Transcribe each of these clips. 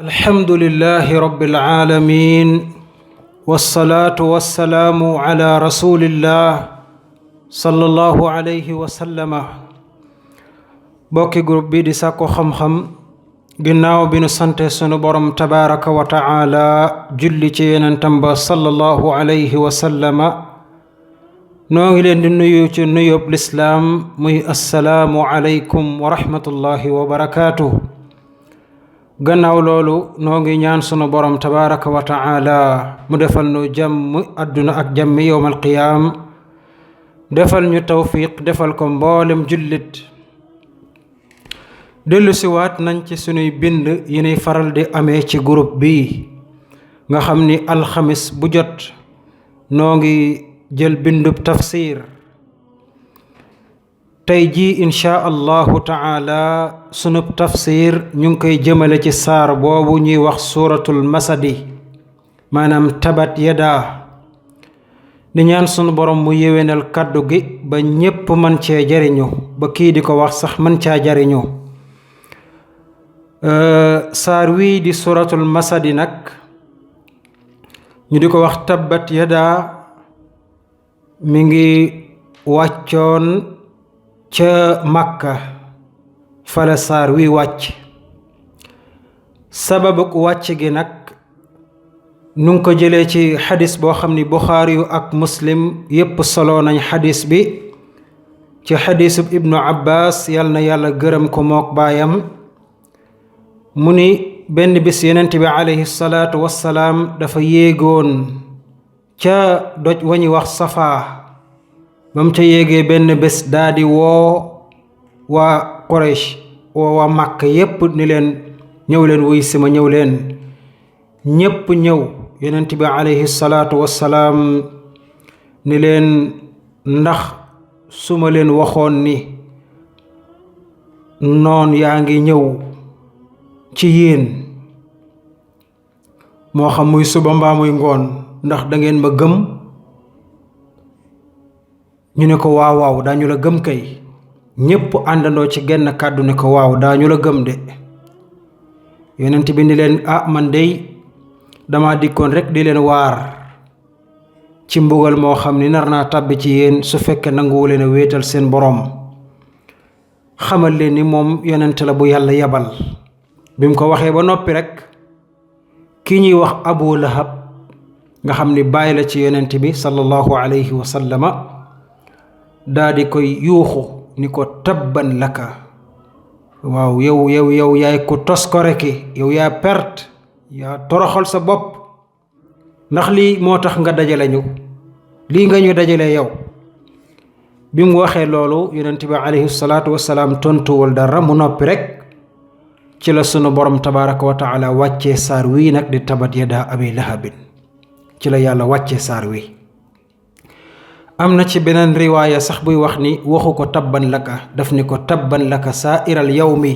الحمد لله رب العالمين والصلاة والسلام على رسول الله صلى الله عليه وسلم bokki groupe bi di sàkku xam-xam ginnaaw bi nu sante sunu borom tabaraka wa taala julli ci yenentam ba sallallahu alayhi wa sallama noo ngi leen di nuyu ci nuyób lislaam muy assalaamu alaykum wa rahmatullahi wa barakaatuh. gannaaw loolu noo ngi ñaan sunu borom tabaraka wa taala mu defal nu jàmm àdduna ak jàmmi yowmal qiyaam defal ñu tawfiq defal ko mboolem jullit. dellu siwaat nañ ci sunuy bind yi nuy faral di amee ci groupe bi nga xam ni alxamis bu jot noo ngi jël bindub tafsir. tey jii inchaa allahu taala sunub tafsir ñu ngi koy jëmale ci saar boobu ñuy wax suuratul masadi maanaam tabat yadaa di ñaan sunu borom mu yéwénal kàddu gi ba ñépp mën cee jariñu ba kii di ko wax sax mën caa jariñu. saar wii di suuratul masadi nag ñu di ko wax tabat yadaa mi ngi wàccoon ca Makka fala saar wi wàcc. sababuk wàcc gi nag nu ngi ko jëlee ci xadis boo xam ni Buxaari yu ak Muslim yépp solo nañ xadis bi ci xadisub Ibnu Abbas yal na yàlla gërëm ko mook baayam mu ni benn bis Yonent bi alayhi salaatu wassalaam dafa yéegoon ca doj wañi wax Safaa ba mu ca yéegee benn bés daa di woo waa Quraysh woo waa Màkk yépp ni leen ñëw leen wuy si ma ñëw leen ñépp ñëw. Yonent bi alayhi salaatu wassalaam ni leen ndax su ma leen waxoon ni noon yaa ngi ñëw ci yéen moo xam muy suba mbaa muy ngoon ndax da ngeen ma gëm. ñu ne ko waaw waaw daañu la gëm kay. ñépp àndandoo ci genn kàddu ne ko waaw daañu la gëm de. Yonent bi ni leen man dey dama dikkoon rekk di leen waar ci mbugal moo xam ni nar naa tàbbi ci yéen su fekkee nanguwu leen a wéetal seen boroom. xamal leen ni moom yonent la bu yàlla yabal. bi mu ko waxee ba noppi rekk ki ñuy wax Abu Lahab nga xam ni bàyyi la ci yonent bi sallallahu alayhi wa sallama daa di koy yuuxu ni ko tabban laka. waaw yow yaay ko toskore ki yow yaa perte yaa toroxal sa bopp ndax lii moo tax nga dajale ñu lii nga ñu dajale yow. bi mu waxee loolu yonent bi alayhi salaatu wassalaam tontuwul dara mu noppi rekk ci la sunu borom tabaraka wa taala wàccee saar wii nag di tabat yadaa abi lahabin ci la yàlla wàccee saar wi. am na ci beneen riwaaya sax buy wax ni waxu ko tabban laka daf ni ko tabban laka saa iral yawmi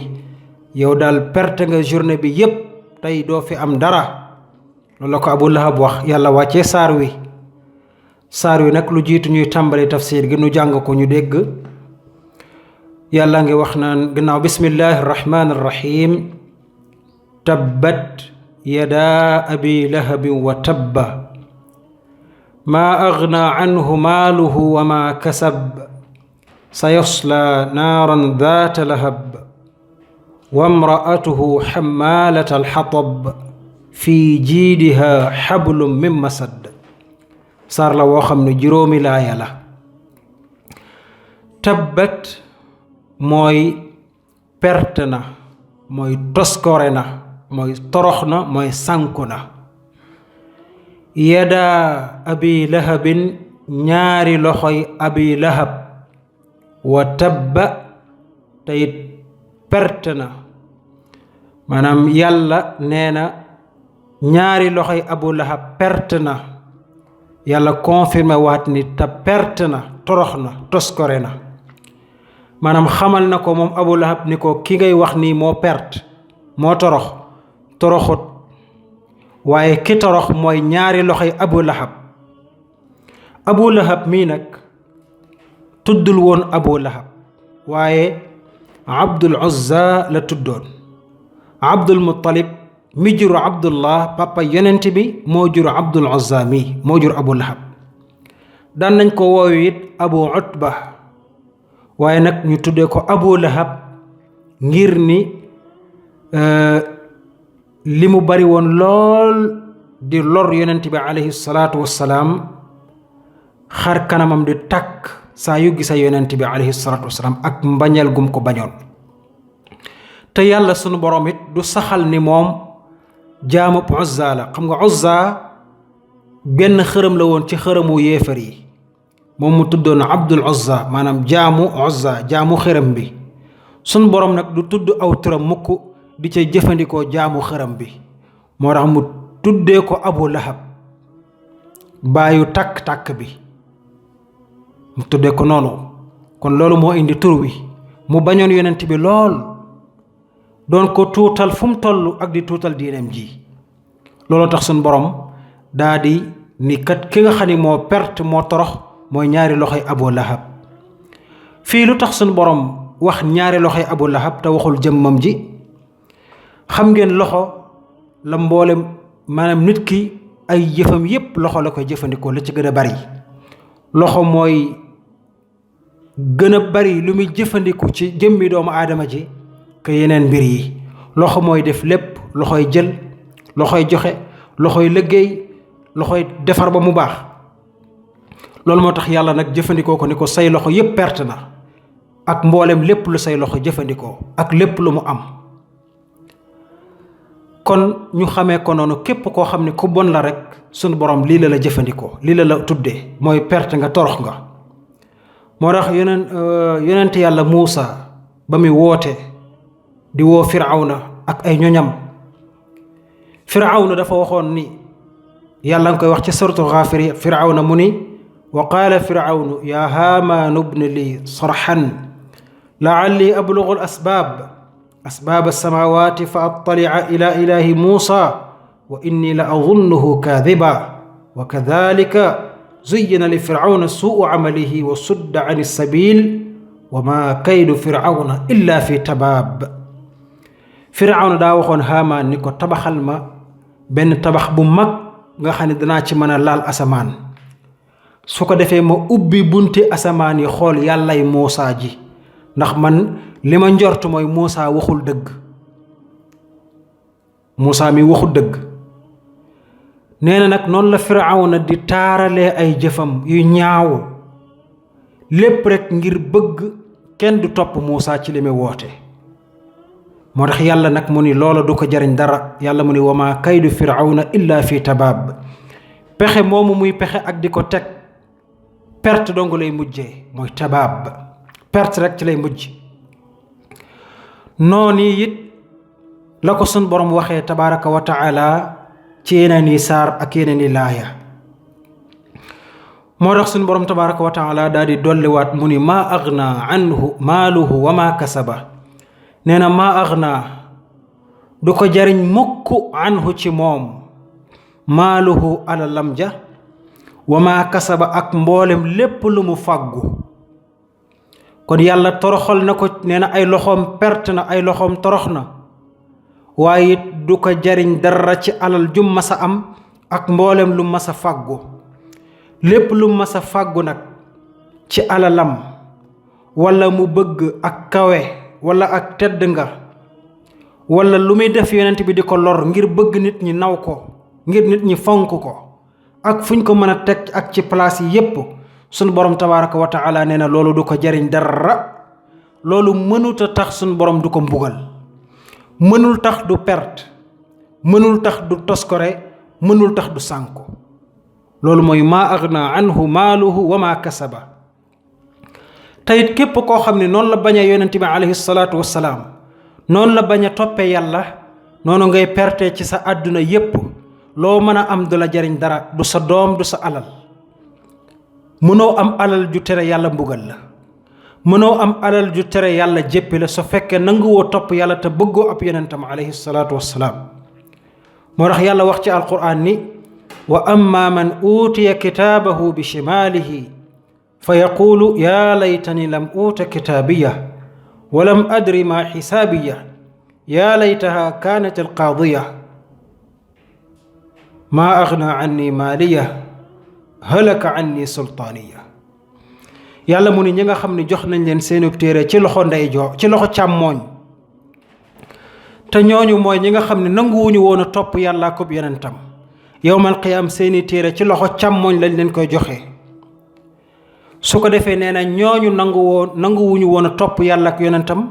yow daal perte nga journée bi yépp tey doo fi am dara. loolu la ko Abu Lahab wax yàlla wàccee saar wi. saar wi nag lu jiitu ñuy tàmbali tafsir gi nu jàng ko ñu dégg. yàlla ngi wax naan gannaaw bismillahi rahmaani rahim tabbat yadaa abi lahabin wa tabba maa aghnaa anhu maaluhu wa maa kasab sayaslaa naaran daata lahab wa imra'atuhu hammaalata alxatab fi jiidiha xablum min masad. saar la woo xam ne juróomi laaya la. tabbat mooy perte na mooy toskore na mooy torox na mooy sànku na. yadaa abi lahabin ñaari loxoy abi lahab wa tabba teyit perte na maanaam yàlla nee na ñaari loxoy abu lahab perte na. yàlla confirmé waat ni te perte na torox na toskore na maanaam xamal na ko moom abu lahab ni ko ki ngay wax nii moo perte moo toroxut waaye ki torox mooy ñaari loxoy abu lahab mii nag tuddul woon abu lahab waaye Abdul Uzza la tuddoon. Abdul Muttalib mi jur Abdullah papa yonent bi moo jur Abdul Uzza mi moo jur Abu Lahab daan nañ ko woowu it Abu Utba waaye nag ñu tuddee ko Abu Lahab ngir ni li mu bari woon lool di lor yonent bi alayhi salaatu wassalaam xar kanamam di takk saa yu gisa yonent bi alayhi salaatu wassalaam ak mbañeel gum ko bañoon te yàlla sunu borom it du saxal ni moom jaamub Uzza la xam nga Uzza benn xërëm la woon ci xërëmu yéefar yi moom mu tuddoon Abdul Uzza maanaam jaamu Uzza jaamu xërëm bi sunu borom nag du tudd aw turam mukk di ca jëfandikoo jaamu xërëm bi moo tax mu tuddee ko Abu Lahab baayu takk-takk bi mu tuddee ko noonu kon loolu moo indi tur wi mu bañoon yonent bi lool doon ko tuutal fu mu toll ak di tuutal diineem ji looloo tax suñ borom daa di ni kat ki nga xam ni moo perte moo torox mooy ñaari loxoy Abu Lahab fii lu tax suñ borom wax ñaari loxoy Abu Lahab te waxul jëmmam ji xam ngeen loxo la mboolem maanaam nit ki ay jëfam yépp loxo la koy jëfandikoo la ci gën a bari loxo mooy gën a bari lu muy jëfandiku ci jëmmi doomu aadama ji ke yeneen mbir yi loxo mooy def lépp loxoy jël loxoy joxe loxoy liggéey loxoy defar ba mu baax loolu moo tax yàlla nag jëfandikoo ko ni ko say loxo yépp perte na ak mboolem lépp lu say loxo jëfandikoo ak lépp lu mu am kon ñu xamee ko noonu képp koo xam ne ku bon la rek sunu borom lii la jëfandikoo lii la tuddee mooy perte nga torox nga moo tax yonent yàlla Muusa ba muy woote di woo Firawna ak ay ñoñam Firawna dafa waxoon ni yàlla nga koy wax ci suratu Gaafir Firawna mu ni wa qaala Firawnu yaa Haamaanu ibni lii sarhan la'allii ablughu asbaab as-samaawaati fa attali'a ilaa ilaahi Muusaa wa innii la azunnuhu kaadhiban wa kadhaalika zuyyina li Firawna suu'u amalihi wa sudda 'ani as-sabiil wa maa kaydu Firawna illaa fi tabaab Firawna daa waxoon Haamaan ni ko tabaxal ma benn tabax bu mag nga xam ne danaa ci mën a laal asamaan su ko defee ma ubbi bunti asamaan yi xool yàllay Muusaa ji ndax man li ma njort mooy Muusaa waxul dëgg Muusaa mi waxul dëgg nee na nag noonu la Firawna di taaralee ay jëfam yu ñaaw lépp rek ngir bëgg kenn du topp Muusaa ci li muy woote moo tax yàlla nag mu ni loola du ko jariñ dara yàlla mu ni wa maa kaydu Firawna illa fi tabaab pexe moomu muy pexe ak di ko teg perte dong lay mujjee mooy tabaab perte rek ci lay mujj noonu it la ko sun borom waxee tabaraka wa taala ci yeneen i saar ak yeneen i laaya moo tax sun borom tabaraka wa taala daal di dolliwaat mu ni maa agna anhu maaluhu wa maa kasaba nee na maa agna du ko jariñ mukk anhu ci moom maaluhu alalam ja wa maa kasaba ak mboolem lépp lu mu fàggu kon yàlla toroxal na ko nee na ay loxoom perte na ay loxoom torox na waaye it du ko jariñ dara ci alal jum masa am ak mboolem lu masa fàggu lépp lu masa fàggu nag ci alalam wala mu bëgg ak kawe wala ak tedd nga wala lu muy def yonent bi di ko lor ngir bëgg nit ñi naw ko ngir nit ñi fonk ko ak fuñ ko mën a teg ak ci place yi yépp sunu borom tabaraka wa taala nee na loolu du ko jariñ dara loolu mënut a tax sunu borom du ko mbugal mënul tax du perte mënul tax du toskore mënul tax du sànku loolu mooy maa agna anhu maaluhu wa maa kasaba tayit képp koo xam ne noonu la bañ a yonent bi alayhi salaatu wassalaam noonu la bañ a toppee yàlla noonu ngay perte ci sa àdduna yépp loo mën a am du la jariñ dara du sa doom du sa alal mënoo am alal ju tere yàlla mbugal la mënoo am alal ju tere yàlla jéppi la su fekkee nanguwoo topp yàlla te bëggoo ab yonentam alayhi salaatu wassalaam moo tax yàlla wax ci alquran ni wa amma man uutiya kitaabahu bi shimaalihi fa yaquulu yaa laytani lam uuta kitaabiya wa lam adri maa xisaabiya yaa laytaha kaanat alqaadiya maa agna anni maaliya halaka anni sultaaniya. yàlla mu ni ñi nga xam ne jox nañ leen seenub téere ci loxo ndeyjoor ci loxo càmmooñ te ñooñu mooy ñi nga xam ne nanguwuñu woon a topp yàllaa ko yonentam yowmal qiyaam seeni téere ci loxo càmmooñ lañ leen koy joxe. su ko defee nee na ñooñu nanguwuñu woon a topp yàlla ak yonentam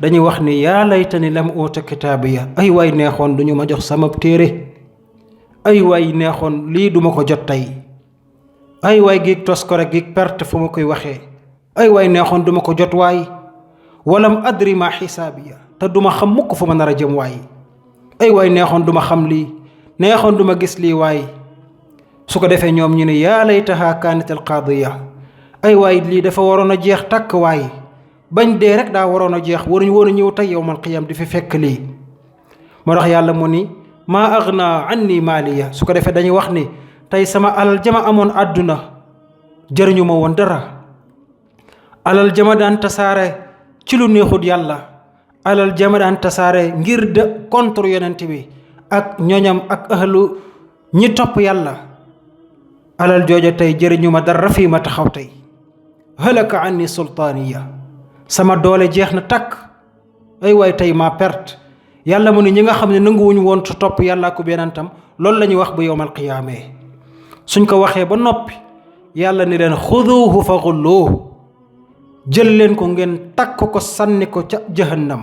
dañuy wax ni yaa laytani lam uuta kitaabiya, ay waay neexoon duñu ma jox sama téere, ay waay neexoon lii duma ko jot tey, ay waay giig tos ko rek giig perte fu ma koy waxee, ay waay neexoon duma ko jot waay, walam adri ma xisaabiya, te duma xam mukk fu ma nar a jëm waay, ay waay neexoon duma xam lii, neexoon duma gis lii waay. su ko defee ñoom ñu ne yaa laytaha kaanat al qaadiya, ay waay lii dafa waroon a jeex tàkk waay, bañ dee rek daa waroon a jeex, waruñu woon a ñëw tey yowmal qiyaam di fi fekk lii. moo tax yàlla mu ni maa agna anni maaliya. su ko defee dañuy wax ni tey sama alal jama amoon àdduna jëriñu ma woon dara, alal jama daan tasaare ci lu neexut yàlla, alal jama daan tasaare ngir de contre yonent bi ak ñoñam ak ahlu ñi topp yàlla, alal jooja tey jëriñu ma dara fii ma taxaw tey. halaka anni sultaaniya, sama doole jeex na takk, ay waay tey maa perte. yàlla mu ne ñi nga xam ne nanguwuñu woon su topp yàllaa ko yonentam loolu la ñuy wax bu yowmal qiyaamee. suñ ko waxee ba noppi yàlla ni leen xuduuhu fa xulluuhu, jël leen ko ngeen takk ko sànni ko ca jahannam,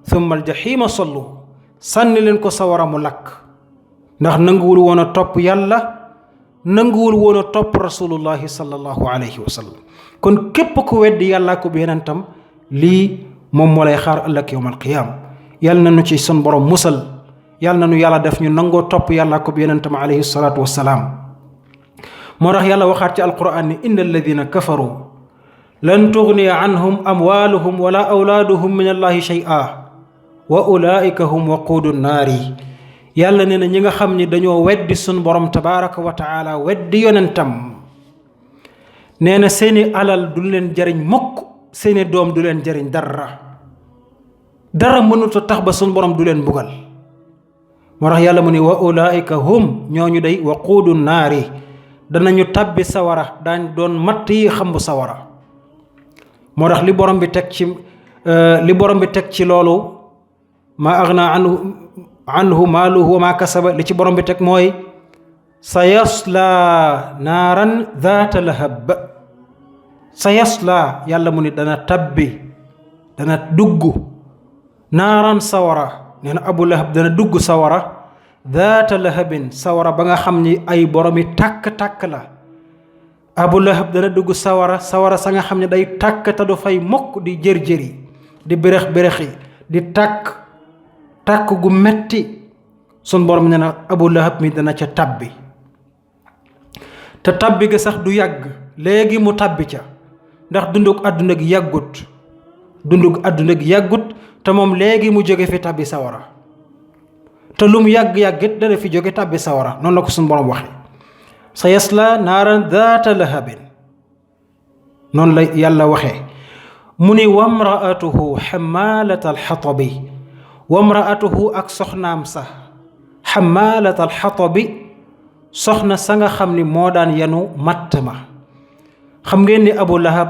thumma aljaxiima salluuhu, sànni leen ko sawara mu lakk, ndax nanguwul woon a topp yàlla, nanguwul woon a topp rasulullahi sallallahu alayhi wa sallam. kon képp ku weddi yàllaa ko yonentam lii moom moo lay xaar ëllëg yowmal qiyaam. yàlla na nu ci sun borom musal, yàlla na nu yàlla def ñu nangoo topp yàllaa ko yonentam alayhi salaatu wassalaam. moo tax yàlla waxaat ci alquran ni inna alladina kafaru lan tugniya anhum amwaluhum wala awlaaduhum min allahi shay'a wa ulaika hum waquudu naari. yàlla nee na ñi nga xam ni dañoo weddi sun borom tabaraka wa taala, weddi yonentam, nee na seeni alal du leen jariñ mukk, seeni doom du leen jariñ dara mënut a tax ba sun borom du leen mbugal. moo tax yàlla mu ni wa ulaika hum ñooñu day waquudu naari, danañu tabbi sawara, daañ doon matt yi xambu sawara. moo tax li borom bi teg ci loolu ma agna anhu maaluhu wa ma kasaba, li ci borom bi teg mooy sa yasla naaran zaata lahab. sa yasla yàlla mu ni dana tabbi, dana dugg naaran sawara, nee na abu lahab dana dugg sawara, zaata lahabin sawara ba nga xam ni ay boromi tàkk-tàkk la. abu lahab dana dugg sawara sa nga xam ne day tàkk te du fay mukk, di jër-jëri, di bérex-béréxi, di tàkk gu metti. sun borom nee na abu lahab mi dana ca tabbi, te tabbi ga sax du yàgg, léegi mu tabbi ca, ndax dundug àdduna gi yàggut, te moom léegi mu jóge fi tabbi sawara, te lu mu yàgg-yàggit dana fi jóge tabbi sawara. noonu la ko sun borom waxe sa yasla naaran daata lahabin, noonu la yàlla waxee. mu ni wamraatuhu xamaalata alxatabi, wamraatuhu ak soxnaam sa xamaalata alxatabi, soxna sa nga xam ni moo daan yanu matt ma. xam ngeen ni abu lahab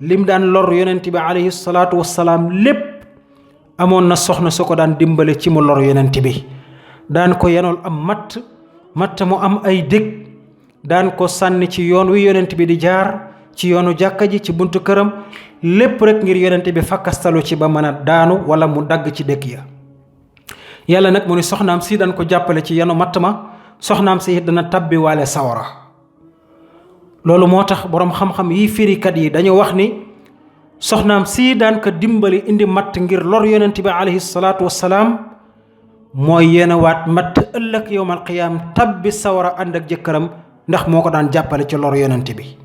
lim daan lor yonent bi alayhi salaatu wassalaam lépp amoon na soxna su ko daan dimbale ci mu lor yonent bi, daan ko yanool am matt mu am ay dég, daan ko sànni ci yoon wi yonent bi di jaar, ci yoonu jàkka ji, ci buntu këram, lépp rek ngir yonent bi fakkastalu ci ba mën a daanu wala mu dagg ci dëkk ya. yàlla nag mu ni soxnaam si daan ko jàppale ci yanu matt ma, soxnaam si dana tabbi waale sawara. loolu moo tax boroom xam-xam yi firikat yi dañu wax ni soxnaam si daan ko dimbali indi matt ngir lor yonent bi alayhi salaatu wassalaam mooy yenewaat matt ëllëg yowmal qiyaam tabbi sawara ànd ak jëkkëram, ndax moo ko daan jàppale ci lor yonent bi.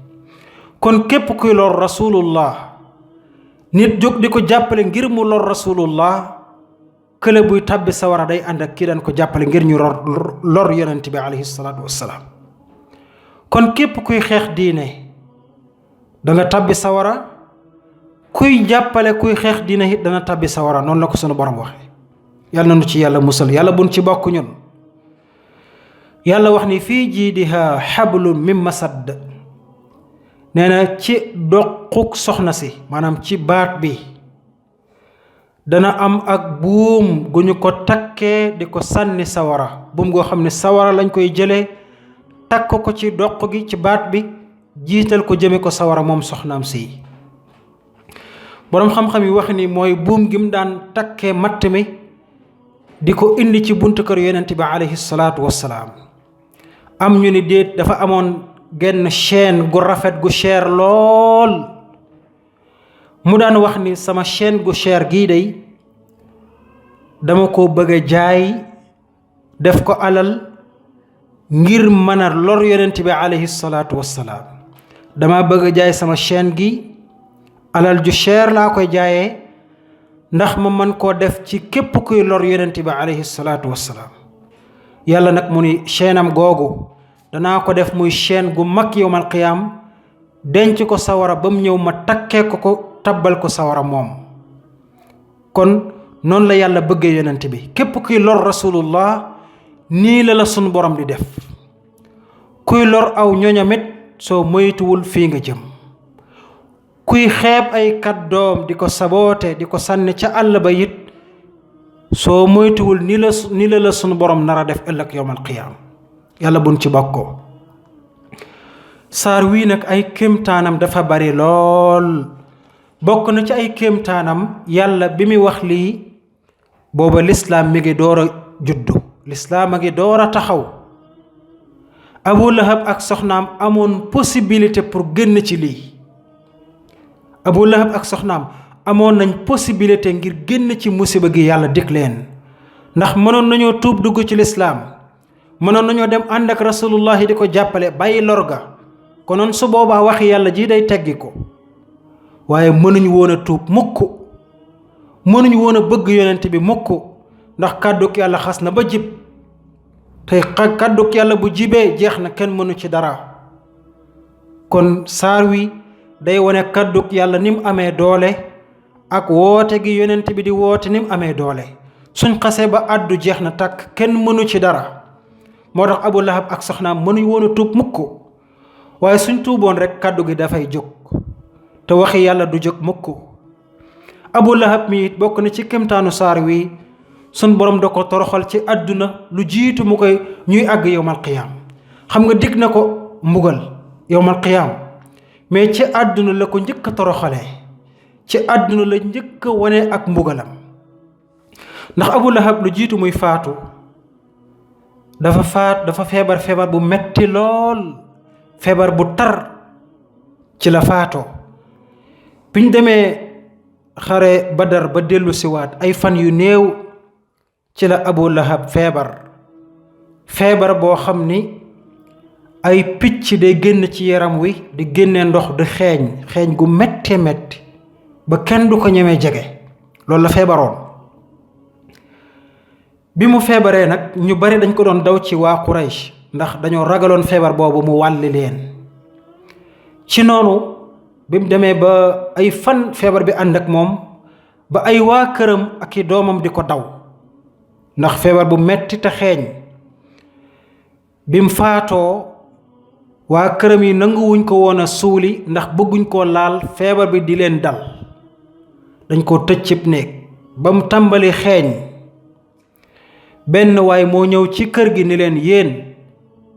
kon képp kuy lor rasulullah, nit jóg di ko jàppale ngir mu lor rasulullah, kële buy tabbi sawara day ànd ak kii daan ko jàppale ngir ñu lor yonent bi alayhi salaatu wassalaam. kon képp kuy xeex diine da nga tabbi sawara, kuy jàppale kuy xeex diine it dana tabbi sawara. noonu la ko sunu borom waxe. yàlla na nu ci yàlla musal, yàlla buñ ci bokk ñun. yàlla wax ni fii jiidiha xablun min masad. nee na ci doquk soxna si maanaam ci baat bi dana am ak buum gu ñu ko takkee di ko sànni sawara, buum goo xam ne sawara lañ koy jëlee takk ko ci doq gi ci baat bi jiital ko jëme ko sawara moom soxnaam si. boroom xam-xam yi wax ni mooy buum gi mu daan takkee matt mi di ko indi ci buntu kër yonent bi alayhi salaatu wassalaam. am ñu ni déet, dafa amoon genn chaîne gu rafet gu cher lool mu daan wax ni sama chaîne gu cher gii day dama ko bëgg a jaay def ko alal ngir mën a lor yonent bi alayhi salaatu wassalaam. dama bëgg a jaay sama chaîne gi alal ju cher laa koy jaayee ndax ma mën koo def ci képp kuy lor yonent bi alayhi salaatu wassalaam. yàlla nag mu ni chaîne am googu danaa ko def muy chaîne gu mag yowmal qiyaam, denc ko sawara ba mu ñëw ma takkee ko tabbal ko sawara moom. kon noonu la yàlla bëggee yonent bi, képp kuy lor rasulullah nii la sun borom di def. kuy lor aw ñoñamit soo moytuwul fii nga jëm. kuy xeeb ay kàddoom di ko saboote di ko sànni ca àll ba it soo moytuwul ni la sunu borom nar a def ëllëg yowmal qiyaam. yàlla buñ ci bokkoo. saar wii nag ay kéemtaanam dafa bari lool. bokk na ci ay kéemtaanam yàlla bi muy wax lii booba lislaam mi ngi door a juddu, lislaam a ngi door a taxaw. Abu Lahab ak soxnaam amoon possibilité pour génn ci lii. Abu Lahab ak soxnaam amoon nañ possibilité ngir génn ci musiba gi yàlla dig leen, ndax mënoon nañoo tuub dugg ci lislaam, mënoon nañoo dem ànd ak rasulullahi di ko jàppale bàyyi lor ga, konoon su boobaa waxi yàlla ji day teggi ko. waaye mënuñu woon a tuub mukk, mënuñu woon a bëgg yonent bi mukk, ndax kàdduk yàlla xas na ba jib te kàdduk yàlla bu jibee jeex na, kenn mënu ci dara. kon saar wi day wane kàdduk yàlla ni mu amee doole ak woote gi yonent bi di woote ni mu amee doole. suñ xasee ba àddu jeex na tàkk, kenn mënu ci dara. moo tax Abu Lahab ak soxnaam mënuñ woon a tuub mukk, waaye suñ tuuboon rek kàddu gi dafay jóg te waxi yàlla du jóg mukk. Abu Lahab mi it bokk na ci kéemtaanu saar wi, sun borom da ko toroxal ci àdduna lu jiitu mu koy ñuy àgg yowmal qiyaam. xam nga dig na ko mbugal yowmal qiyaam, mais ci àdduna la ko njëkk a toroxalee, ci àdduna la njëkk a wane ak mbugalam. ndax Abu Lahab lu jiitu muy faatu dafa feebar bu metti lool, feebar bu tar ci la faatoo. biñ demee xare Badar ba dellu siwaat ay fan yu néew ci la Abu Lahab feebar boo xam ni ay picc day génn ci yaram wi di génne ndox di xeeñ gu metti metti ba kenn du ko ñemee jege. loolu la feebaroon. bi mu feebaree nag ñu bari dañ ko doon daw ci waa Quraysh ndax dañoo ragaloon feebar boobu mu wàlli leen. ci noonu bi mu demee ba ay fan feebar bi ànd ak moom ba ay waa këram ak i doomam di ko daw ndax feebar bu metti te xeeñ. bi mu faatoo waa këram yi nanguwuñ ko woon a suuli ndax bëgguñ koo laal feebar bi di leen dal. dañ ko tëj cib néeg ba mu tàmbali xeeñ. benn waay moo ñëw ci kër gi ni leen, yéen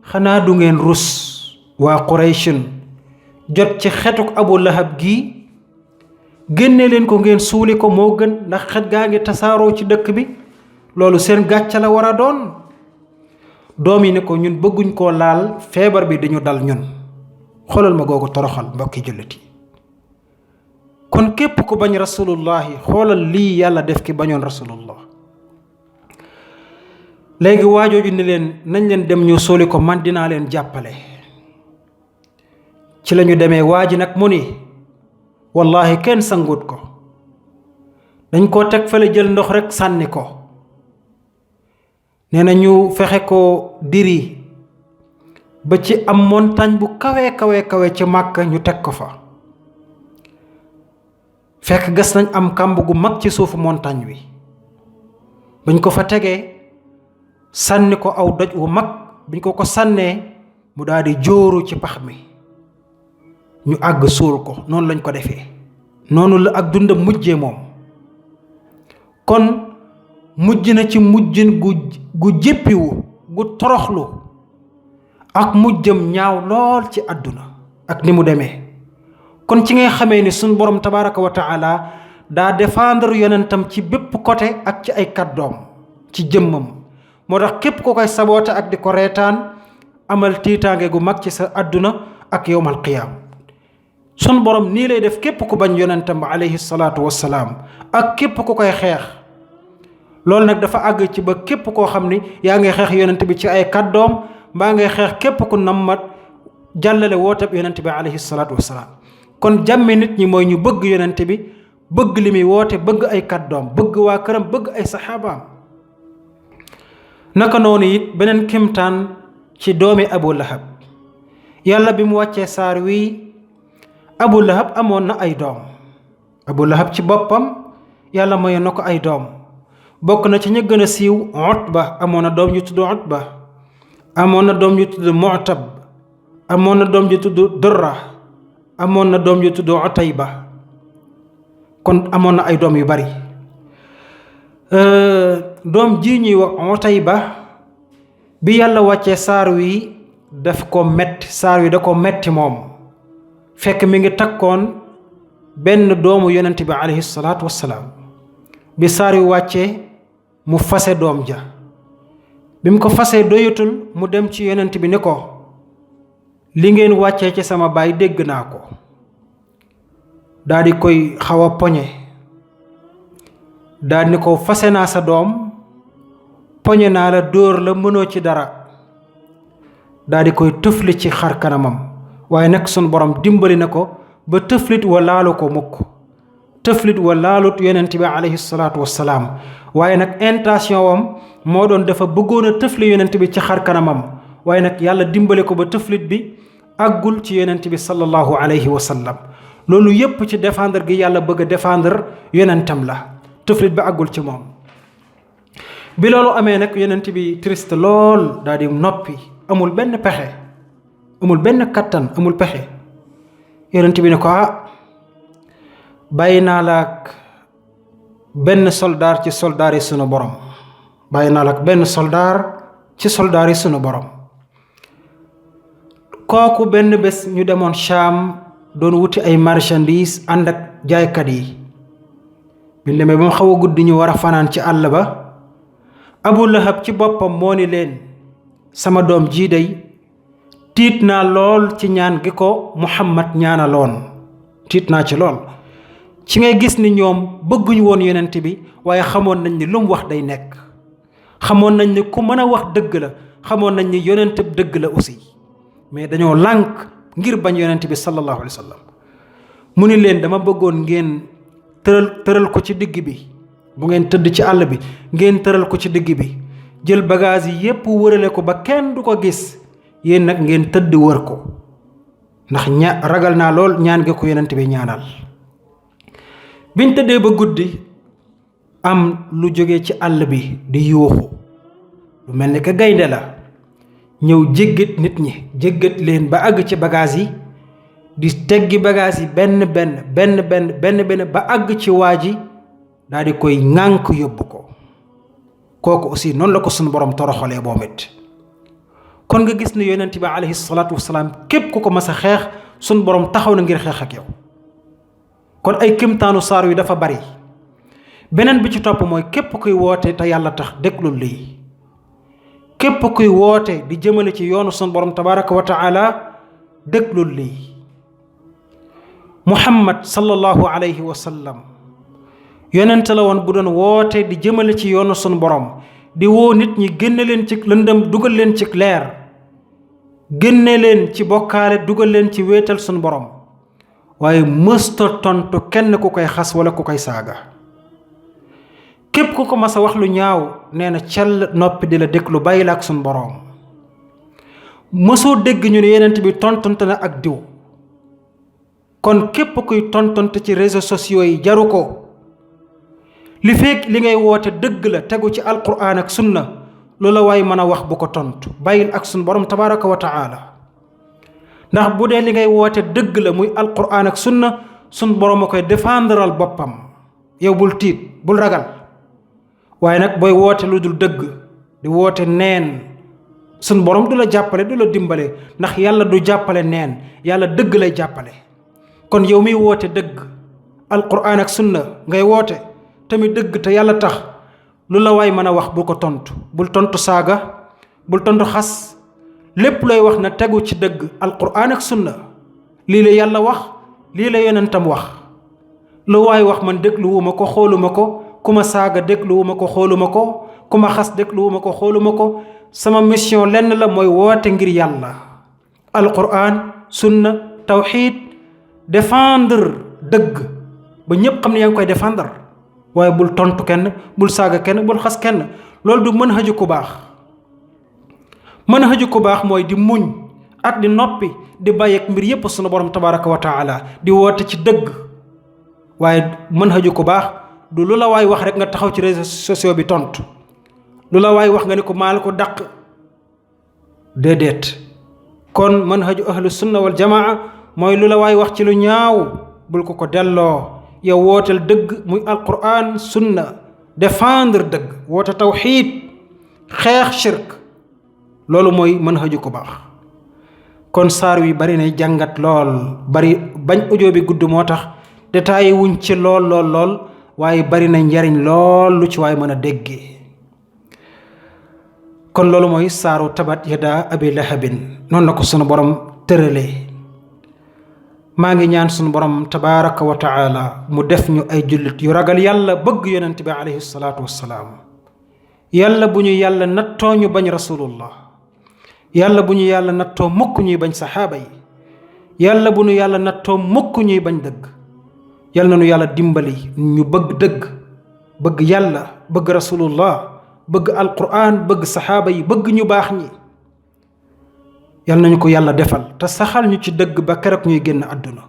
xanaa du ngeen rus waa Qurayshin jot ci xetuk Abu Lahab gi, génne leen ko ngeen suuli ko moo gën, ndax xet gaa ngi tasaaroo ci dëkk bi, loolu seen gàcca la war a doon. doom yi ne ko ñun bëgguñ koo laal, feebar bi dañu dal ñun. xoolal ma googu toroxal mbokki jullit yi. kon képp ku bañ rasulullahi xoolal lii yàlla def ki bañoon rasulullah. léegi waajooju ni leen nañ leen dem ñu suuli ko, man dinaa leen jàppale. ci lañu demee waa ji nag mu ni wallahi kenn sangut ko, dañ koo teg fële jël ndox rek sànni ko. nee na ñu fexe ko diri ba ci am montagne bu kawe ci Màkka ñu teg ko fa. fekk gas nañ am kàmb gu mag ci suufu montagne wi. bañ ko fa tegee sànni ko aw doj wu mag biñ ko sànnee mu daal di jóoru ci pax mi ñu àgg suul ko. noonu lañ ko defee, noonu la ak dundam mujjee moom. kon mujj na ci mujjin gu jéppiwu gu toroxlu ak mujjam ñaaw lool ci àdduna ak ni mu demee. kon ci ngay xamee ni suñ borom tabaraka wa taala daa défendre yonentam ci bépp côté ak ci ay kàddoom ci jëmmam. moo tax képp ko koy saboote ak di ko reetaan amal tiitaange gu mag ci sa àdduna ak yowmal qiyaam. sun borom nii lay def képp ku bañ yonentam ba alayhi salaatu wassalaam ak képp ku koy xeex. loolu nag dafa àgg ci ba képp koo xam ni yaa ngay xeex yonent bi ci ay kàddoom mbaa ngay xeex képp ku nammat jàllale wootab yonent bi alayhi salaatu wassalaam. kon jàmme nit ñi mooy ñu bëgg yonent bi, bëgg li muy woote, bëgg ay kàddoom, bëgg waa këram, bëgg ay saxaabaam. naka noonu it beneen kimtaan ci doomi Abu Lahab. yàlla bi mu wàccee saar wi Abu Lahab amoon na ay doom. Abu Lahab ci boppam yàlla mayoon na ko ay doom. bokk na ci ña gën a siiw Utba, amoon na doom ju tudd Utba. amoon na doom ju tudd Mu'tab. amoon na doom ju tudd Durra. amoon na doom ju tudd Utayba. kon amoon na ay doom yu bari. doom ji ñuy wax Utayba bi yàlla wàccee saar wi daf ko metti, saar wi da ko metti moom. fekk mi ngi takkoon benn doomu yonent bi alayhi salaatu wassalaam. bi saar wi wàccee mu fase doom ja. bi mu ko fasee doyatul mu dem ci yonent bi ni ko li ngeen wàccee ci sama baay dégg naa ko. daal di koy xaw a poñe, daal ni ko fase naa sa doom, poñe naa la, dóor la, mënoo ci dara. daal di koy tëfli ci xar kanamam. waaye nag sun borom dimbali na ko ba tëflit wa laalu ko mukk, tëflit wa laalut yonent bi alayhi salaatu wassalaam. waaye nag intention wam moo doon dafa bëggoon a tëfli yonent bi ci xar kanamam. waaye nag yàlla dimbali ko ba tëflit bi àggul ci yonent bi sallallahu alayhi wa sallam. loolu yépp ci défendre gi yàlla bëgg a défendre yonentam la. tëflit bi àggul ci moom. bi loolu amee nag yonent bi triste lool, daal di noppi, amul benn pexe, amul benn kattan, amul pexe. yonent bi ne ko bàyyi naa la ak benn soldaar ci soldaar yi sunu borom. bàyyi naa la ak benn soldaar ci soldaar yi sunu borom. kooku benn bés ñu demoon Shaam doon wuti ay marchandise ànd ak jaaykat yi. bi demee ba mu xaw a guddi ñu war a fanaan ci àll ba. Abu Lahab ci boppam moo ni leen sama doom jii day tiit naa lool ci ñaan gi ko Muhammad ñaanaloon. tiit naa ci lool. ci ngay gis ni ñoom bëgguñu woon yonent bi, waaye xamoon nañ ni lu mu wax day nekk. xamoon nañ ni ku mën a wax dëgg la, xamoon nañ ni yonent bi dëgg la aussi. mais dañoo lànk ngir bañ yonent bi sallallahu alayhi wa sallam. mu ni leen dama bëggoon ngeen tëral ko ci digg bi. bu ngeen tëdd ci àll bi ngeen tëral ko ci digg bi, jël bagage yi yépp wërale ko ba kenn du ko gis. yéen nag ngeen tëdd wër ko, ndax ragal naa lool ñaan gi ko yonent bi ñaanal. biñ tëddee ba guddi am lu jóge ci àll bi di yuuxu, lu mel ni que gaynde la, ñëw jéggat nit ñi, jéggat leen ba àgg ci bagage yi, di teggi bagage yi benn benn ba àgg ci waa ji, daal di koy ŋànk yóbbu ko. kooku aussi noonu la ko suñu borom toroxalee moom it. kon nga gis ne yonent bi alayhi salaatu wasalaam képp ku ko mas a xeex suñu borom taxaw na ngir xeex ak yow. kon ay kimtaanu saar wi dafa bari. beneen bi ci topp mooy képp kuy woote te yàlla tax déglul lii. képp kuy woote di jëmale ci yoonu suñu borom tabaraka wa taala déglul lii. Muhammad sallallahu alayhi wa sallam yonent la woon bu doon woote di jëmale ci yoonu sunu borom, di woo nit ñi génne leen ci lëndëm dugal leen ci leer, génne leen ci bokkaale dugal leen ci wéetal sunu borom. waaye mësta tontu kenn ku koy xas wala ku koy saaga. képp ku ko mas a wax lu ñaaw nee na cell noppi di la déglu bàyyi la ak sunu borom. mësoo dégg ñu ne yonent bi tontonte na ak diw. kon képp kuy tontonte ci réseaux sociaux yi jaru ko. li fekk li ngay woote dëgg la tegu ci alquran ak sunna lu la waay mën a wax bu ko tontu bàyyil ak sunu borom tabaraka wa taala ndax bu dee li ngay woote dëgg la muy alquran ak sunna sunu borom a koy défendral boppam yow bul tiit bul ragal waaye nag booy woote lu dul dëgg di woote neen sunu borom du la jàppale du la dimbale ndax yàlla du jàppale neen yàlla dëgg lay jàppale kon yow miy woote dëgg alquran ak sunna ngay woote tamit dëgg te yàlla tax lu la waay mën a wax bul ko tontu bul tontu saaga bul tontu xas lépp looy wax na tegu ci dëgg alquran ak sunna lii la yàlla wax lii la yonentam wax lu waay wax man dégluwuma ko xooluma ko ku ma saaga dégluwuma ko xooluma ko ku ma xas dégluwuma ko xooluma ko sama mission lenn la mooy woote ngir yàlla alquran sunna tawxiid défendre dëgg ba ñépp xam ne yaa ngi koy défendre waaye bul tontu kenn bul saaga kenn bul xas kenn loolu du mën xaju ku baax mën xaju ku baax mooy di muñ ak di noppi di bàyyi ak mbir yépp sunu borom tabaraka wa taala di woote ci dëgg waaye mën xaju ku baax du lu la waay wax rek nga taxaw ci réseaux sociaux bi tontu lu la waay wax nga ni ko maa la ko dàq déedéet kon mën xaju ahlu sunna wal jamaa mooy lu la waay wax ci lu ñaaw bul ko delloo yow wooteel dëgg muy alquran sunna défendre dëgg woote tawxiid xeex shirk loolu mooy mën xaju ko baax kon saar wi bari na jàngat lool bari bañ audio bi gudd moo tax détaillé wuñ ci lool waaye bari na njariñ lool lu ci waay mën a déggee kon loolu mooy saaru tabat yada abi lahabin noonu la ko sunu borom tëralee maa ngi ñaan sunu borom tabaraka wa taala mu def ñu ay jullit yu ragal yàlla bëgg yonent bi alayhi salaatu wassalaam yàlla bu ñu yàlla nattoo ñu bañ rasulullah yàlla bu ñu yàlla nattoo mukk ñuy bañ saxaaba yi yàlla bu ñu yàlla nattoo mukk ñuy bañ dëgg yàlla na nu yàlla dimbali ñu bëgg dëgg bëgg yàlla bëgg rasulullah bëgg alquran bëgg saxaaba yi bëgg ñu baax ñi yàlla nañu ko yàlla defal te saxal ñu ci dëgg ba keroog ñuy génn àdduna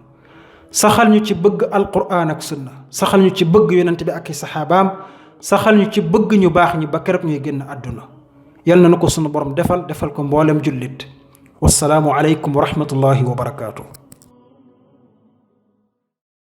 saxal ñu ci bëgg alquran ak sunna saxal ñu ci bëgg yonent bi ak i saxaabaam saxal ñu ci bëgg ñu baax ñi ba keroog ñuy génn àdduna yàlla na nu ko sunu borom defal ko mboolem jullit wassalaamu aleykum wa rahmatullahi wa barakaatu.